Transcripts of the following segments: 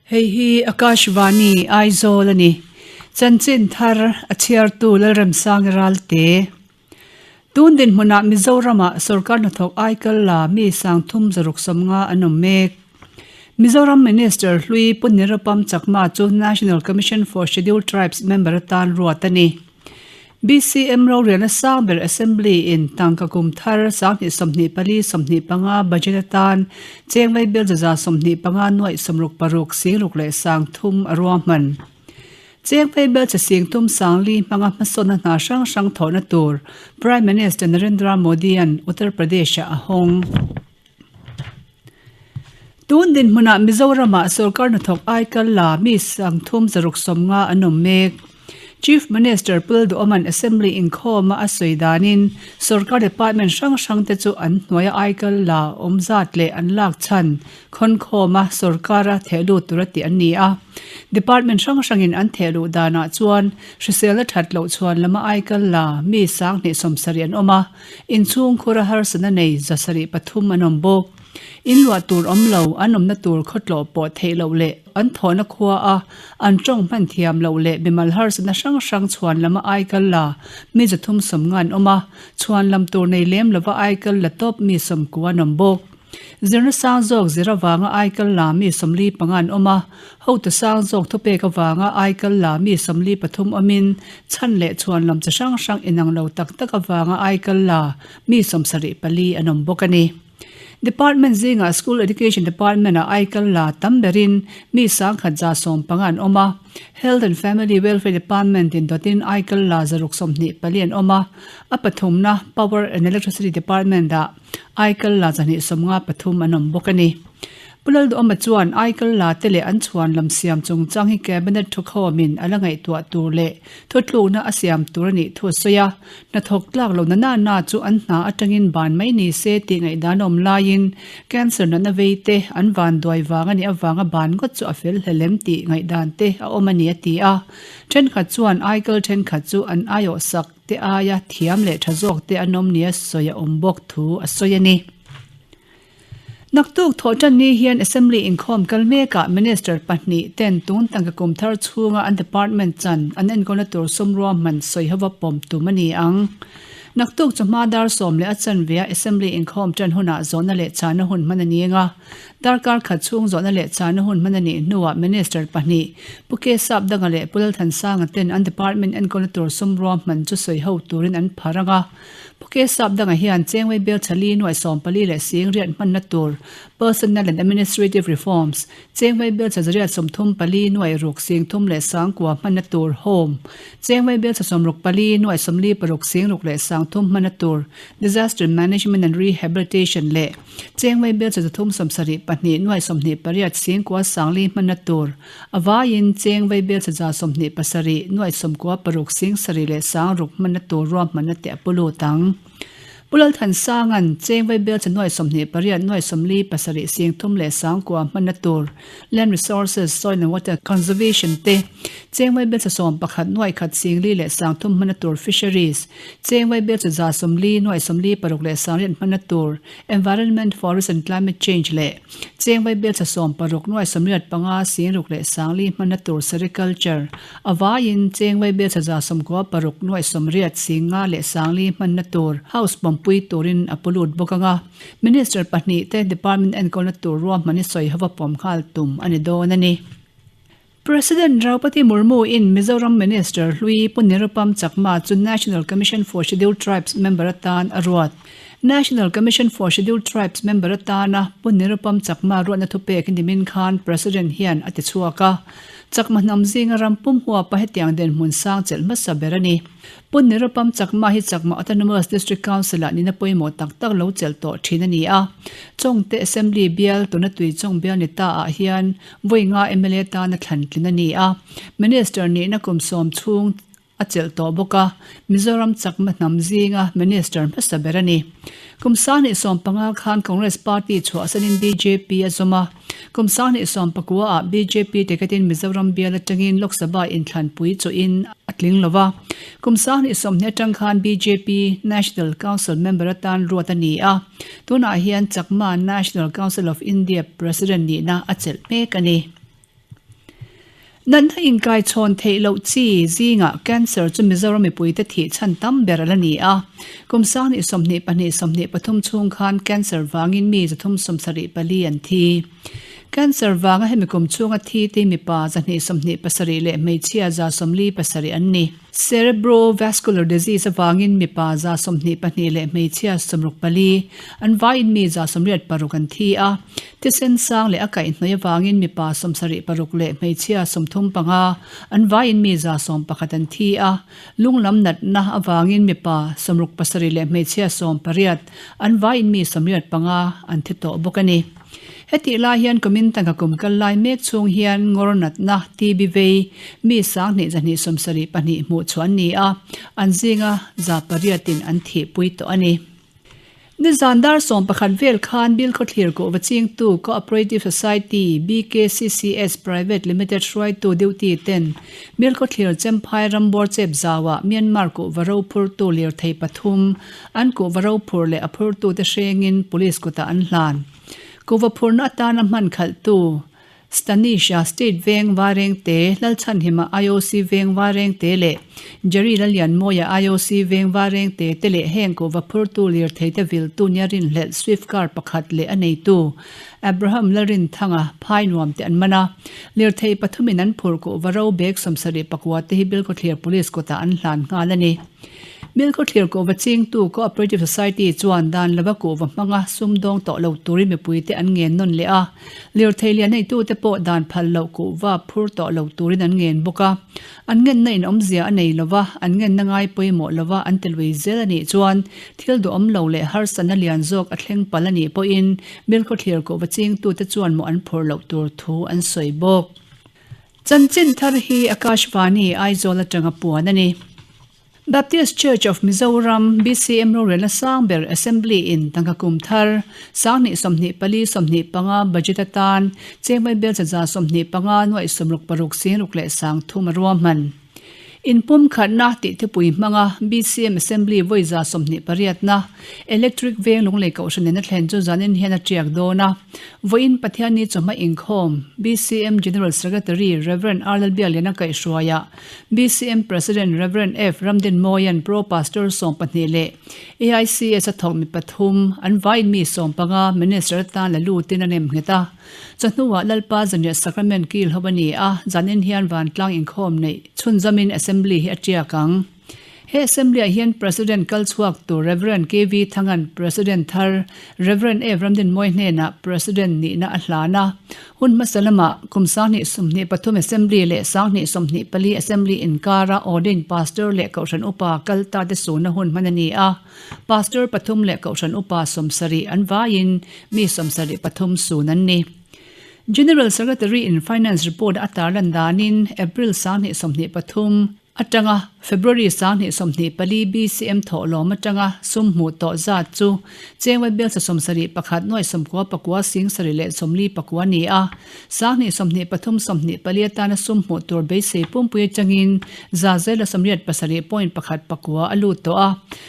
Hei hi Akashvani, Aizawl a ni. Chanchin thar a chhiartu Lalremsangi Ralte. Tun dinhmunah Mizoramah sorkar hnathawk aikal la mi sangthum zaruk sawmnga an awm mek. Mizoram Minister hlui Pu Nirupam Chakma chu National Commission for Scheduled Tribes member atan ruat a ni. BCM rorelna sang ber Assembly in tangka kum thar 2024 25 budget atan Chengvei bill 125 nuaih 66 singruk leh sangthum a ruahman. Chengvei bill che singthum sangli hmanga hmasawnna hna hrang hrang thawhna tur Prime Minister Narendra Modi-a'n Uttar Pradesh-ah a hawng. Tun dinhmunah Mizoramah sorkar hnathawk aikal la mi sangthum 650 an awm mek. Chief Minister Pul Duhawman Assembly inkhawma a sawi danin sorkar department hrang hrangte chu an hnuaia aikal la awm zat leh an lak chhan khawnkhawma sorkara thehlut tura tih an ni a. Department hrang hrangin an thehluh danah chuan hriselna that loh chhuan lama aikal la mi 27,000 an awm a. Inchhung khura harsatna nei 303 an awm bawk. In luah tur awm lo, an awmna tur khawtlawh pawh theih loh leh an thawhna khua a an tawng hman thiam loh leh mimal harsatna hrang hrang chhuan lama aikal la mi 350 an awm a, chhuan lam tur nei lem lova aikal la tawp mi 90 an awm bawk. Zirna sang zawk zir avanga aikal la mi 45 an awm a, hotu sang zawk thupek avanga aikal la mi 43 awmin chhan leh chhuan lam chi hrang hrang inang lo tak tak avanga aikal la mi 74 an awm bawk a ni. Department zingah School Education Department-ah aikal la tam berin mi 1115 an awm a, Health and Family Welfare Department-in dawtin aikal la 624 an awm a, a pathumna Power and Electricity Department-ah aikal la 253 an awm bawk a ni. Pu Lalduhawma chuan aikal la te leh an chhuan lam siam chungchang hi Cabinet thukhawmin a la ngaihtuah tur leh thutlukna a siam tur a nih thu a sawi a, Hnathawk tlak lo na na na chu an hna atangin ban mai ni se tih ngaihdan a awm laiin cancer natna vei te an van duai vang a nih avanga ban ngawt chu a fel hlelem tih ngaihdan te a awm a ni a ti a. Thenkhat chuan aikal thenkhat chu an aiawh sak te aia thiam leh tha zawk te an awm nia sawi a awm bawk thu a sawi a ni. Naktuk thawhtan ni hian Assembly inkhawm kal mekah Minister pahnih ten tun tangka kum thar chhunga an department chan an enkawlna tur sum ruahman sawi hova pawm tum a ni ang. Naktuk chawhma dar sawm leh a chanve a Assembly inkhawm tan hunah zawhna leh chahna hun hman a ni ang a, darkar khat chhung zawhna leh chahna hun hman a nih hnuah Minister pahnih Pu Kesapdanga leh Pu Lalthansanga ten an department enkawlna tur sum ruahman chu sawi ho turin an phar ang a. Pu Kesap dangah hian Chengwei Bel Chali nuaih 14 leh sing riat hmanna tur Personnel and Administrative Reforms, Chengwei Bel Cha zariat 34 nuaih ruk sing thum leh sang kua hmanna tur Home, Chengwei Bel Cha 64 nuaih 46 sing ruk leh sang thum hmanna tur Disaster Management and Rehabilitation leh Chengwei Bel Cha 372 nuaih 28 sing kua sang li hmanna tur A vaiin cheng vaibel chaza 27 nuaih 96 sing sarih leh sang ruk hmanna tur ruahmanna te a pu lut ang. Pu Lalthansanga'n cheng vaibel cha nuaih 28 nuaih 47 sing thum leh sang kua hmanna tur Land Resources, Soil and Water Conservation te, cheng vaibel cha 11 nuaih khat sing li leh sang thum hmanna tur Fisheries, cheng vaibel cha 140 nuaih 56 leh sang riat hmanna tur Environment, Forest and Climate Change leh Cheng vaibel cha 16 nuai 85 sing ruk leh sangli hmanna tur Sericulture a vaiin cheng vaibel cha 96 nuai 80 sing nga leh sangli hmanna tur House pawmpui turin a pu lut bawk ang a. Minister pahnih te Department enkawlna tur ruahman i sawi hova pawm nghal tum a ni dawn a ni. President Draupadi Murmu in Mizoram Minister hlui Pu Nirupam Chakma chu National Commission for Scheduled Tribes member atan a ruat. National Commission for Scheduled Tribes member atana Pu Nirupam Chakma ruatna thupek nimin khan President hian a ti chhuak a. Chakma hnam zinga ram pum huapa hetiang dinhmun sang chelh hmasa ber a ni. Pu Nirupam Chakma hi Chakma Autonomous District Council-ah nina pawimawh tak tak lo chelh tawh thin a ni a. Chawngte Assembly bial tuna tui chawng bial ni ta ah hian Vawi nga mla tana thlan tlin a ni a, Minister nihna kum sawm chhung a chelh tawh bawk a, Mizoram chakma hnam zinga Minister hmasa ber a ni. Kum 2015 khan Congress Party chhuahsanin bjp a zawm a, kum 2019 ah bjp tiketin Mizoram bial atangin Lok Sabha inthlanpui chawhin a tling lo va, kum 2020 atang khan bjp National Council member atan ruat a ni a. Tunah hian Chakma National Council of India President nihna a chelh mek a ni. Natna inkaichhawn theih loh chi zingah cancer chu Mizoram mipuite thih chhan tam ber a la ni a. Kum sanghnih 22 23 chhung khan cancer vangin mi 374 an thi. Cancer vanga hemi kum chhunga thi te mipa 227 leh hmeichhia 147 an ni. Cerebrovascular disease avangin mipa 22 leh hmeichhia 64, an vaiin mi 86 an thi a. Thisen sang leh a kaihhnawih avangin mipa 76 leh hmeichhia 35, an vaiin mi 11 an thi a. Lunglam natna avangin mipa 67 leh hmeichhia 18, an vaiin mi 85 an thi tawh bawk a ni. Hetih lai hian kumin tangka kum kal lai mek chhung hian ngawr natna, TB vei, mi 2272 hmuh chhuah an ni a, an zinga 800 in an thihpui tawh a ni. Nizan dar 11 vel khan Bilkhawthlir kuhva chingtu Cooperative Society, BKCCS, Private Limited hruaitu duty ten Bilkhawthlir Chemphai ram bawrchep zauah Myanmar kuhva ro phurtu lirthei pathum an kuhva ro phur leh a phurtute hrengin police kutah an hlan. Kuhva phurna atana hman khalhtu Stanisha State Veng Varengte, Lalchhanhima IOC Veng Varengte leh Jerry Lallianmawia IOC Veng Varengte te leh heng kuhva phurtu lirtheite viltu nia rinhlelh Swift car pakhat leh a neitu Abraham Lalrinthanga phai nuam te an man a. Lirthei pathumin an phur kuhva ro bag 74 te hi Bilkhawthlir Police kutah an hlan nghal a ni. Milkhawthlir kuhva chingtu Cooperative Society chuan dan lova kuhva hmanga sumdawng tawh lo turin mipuite an ngen nawn leh a. Lirthei lian neitute pawh dan phal loh kuhva phur tawh lo turin an ngen bawk a. An ngenna in awmzia a nei lova, an ngenna ngai pawimawh lova an ti lui zel a nih chuan thil duhawm lo leh harsatna lian zawk a thleng palh a nih pawhin Milkhawthlir kuhva chingtute chuan mawh an phur loh tur thu an sawi bawk. Chanchin thar hi Akashvani, Aizawl atanga puan a ni. Baptist Church of Mizoram, BCM, rorelna sang ber Assembly in tangka kum thar, 2024 25 budget atan Chengmai bel chaza 25 nuaih 66 sing ruk leh sang thum a ruahman. Inpum khatna tih thupui hmanga BCM Assembly vawi 28 na Electric Veng Lunglei Kohhran nena thlen chu zanin hian a tiak dawn a. Vawiin Pathianni chawhma inkhawm BCM General Secretary Rev. R Lalbiakliana kaihhruaiah BCM President Rev. F Ramdinmawia'n Pro Pastor 12 leh AICS a thawk mi pathum an vaiin mi 15 Minister atan la lutin a nem nghet a. Chawhnuah Lalpa Zanriah Sacrament kil ho a ni a, zanin hian vantlang inkhawm neih chhunzamin Assembly hi a tiak ang. He Assembly-ah hian President kal chhuak tur Rev. KV Thangan President thar Rev. F Ramdinmawi hnenah President nihna a hlan a. Hun hmasa lamah kum 2023 Assembly leh 2024 Assembly inkara Ordained Pastor leh Kohhran Upa kal ta te suna hun hman a ni a. Pastor pathum leh Kohhran Upa 70 an vaiin mi 73 sun an ni. General Secretary in Finance Report a tarlan danin April 2023, Atanga February 2024 BCM thawhlawm atanga sum hmuh tawh zat chu Chengwai Bialsa 71 nuai 90 pakua sing sarih leh 44 a ni a. 2023 24 atana sum hmuh tur beisei pumpui atangin za zela 87 point pakhat pakua a lut tawh a.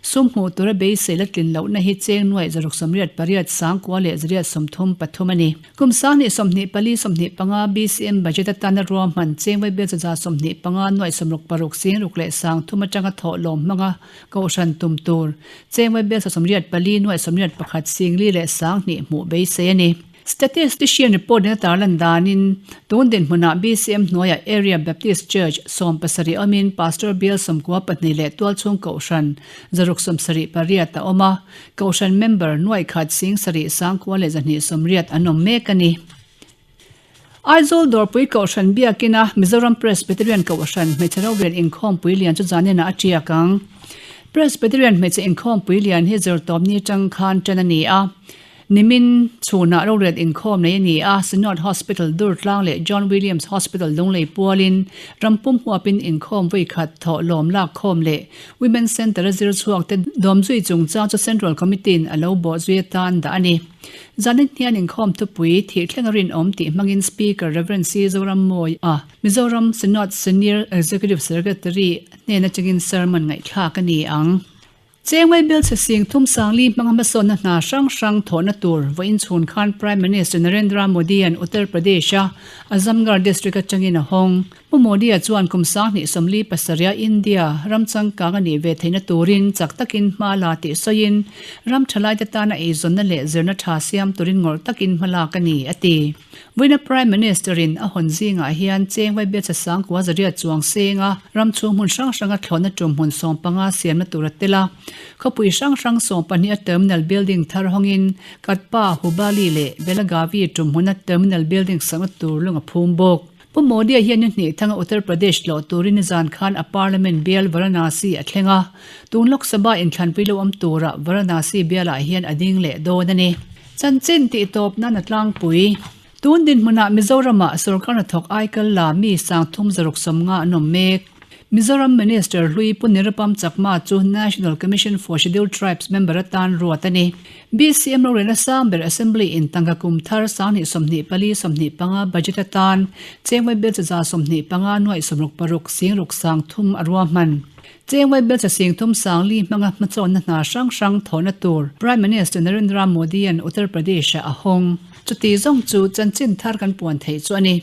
Sum hmuh tura beisei la tlin lohna hi cheng nuai 688 sangkua leh 133 a ni. Kum 2024 25 BCM budget atana ruahman Chengwai Bial chaza 25 nuaih 66 sing ruk leh sang thum atanga thawhlawm hmanga kohhran tum tur Chengwai Bial 84 nuaih 81 sing li leh sang hnih hmuh beisei a ni. Statistician report in a tarlan danin tun dinhmunah BCM hnuaiah Area Baptist Church 17 awmin Pastor Bial 92 leh tualchhung kohhran 678 a awm a. Kohhran member nuaih khat sing sarih sangkua leh 280 an awm mek a ni. Aizawl Dawrpui Kohhran biakina Mizoram Presbyterian Kohhran hmeichhe rorel inkhawmpui lian chu zaninah a tiak ang. Presbyterian hmeichhe inkhawmpui lian hi zirtawpni atang khan tan a ni a. Nimin chhunah rorel inkhawm nei a ni a, Synod Hospital Durtlang leh John Williams Hospital Lunglei pualin rampum huapin inkhawm vawi khat thawh lawm lak khawm leh Women's Centre a zir chhuak te dawm zui chungchang chu Central Committee in a lo bawh zui atan dah a ni. Zanin hian inkhawm thupui thih thleng a rinawm tih hmangin Speaker Rev. C. Zorammawi a Mizoram Synod Senior Executive Secretary hnen atangin sermon ngaihthlak a ni ang. Chengmai Bilchhe Singh thum sangli hmanga hmasawnna hna hrang hrang thawhna tur vawiin chhun khan Prime Minister Narendra Modi-a'n Uttar Pradesh-a Azamgarh district atangin a hawng. Pu Modi-a chuan kum 2027 pasarih India ram changkang a nih ve theihna turin chak takin hma la tih sawiin ram thalaite tana eizawnna leh zirna tha siam turin ngawrh takin hma lak a ni, a ti. Vawiina Prime Minister-in a hawn zingah hian cheng vaibelchhe sangkua zariat chuang senga ram chhung hmun hrang hranga thlawhna tum hmun 15 siamna tur a tel a. Khawpui hrang hrang 12 a terminal building thar hawngin Katpa, Hubali leh Belagavi tum hmuna terminal building sakna tur lung a phum bawk. Pu Modi-a hian ni hnih thanga Uttar Pradesh tlawh turin nizan khan a parliament bial Varanasi a thleng a, tun Lok Sabha inthlanpui lo awm turah Varanasi bialah hian a ding leh dawn a ni. Chanchin tih tawp nan a tlangpui. Tun dinhmunah Mizoramah sorkar hnathawk aikal la mi 3650 an awm mek. Mizoram Minister hlui Pu Nirupam Chakma chu National Commission for Scheduled Tribes member atan ruat a ni. BCM rorelna sang ber Assembly in tangka kum thar 2024 25 budget atan chengmai bill chaza 25 nuaih 66 sing ruk sang thum a ruahman. Chengmai bill cha sing thum sang li hmanga hmachawnna hna hrang hrang thawhna tur Prime Minister Narendra Modi-a'n Uttar Pradesh-ah a hawng. Chuti zawng chu chanchin thar kan puan theih chu a ni.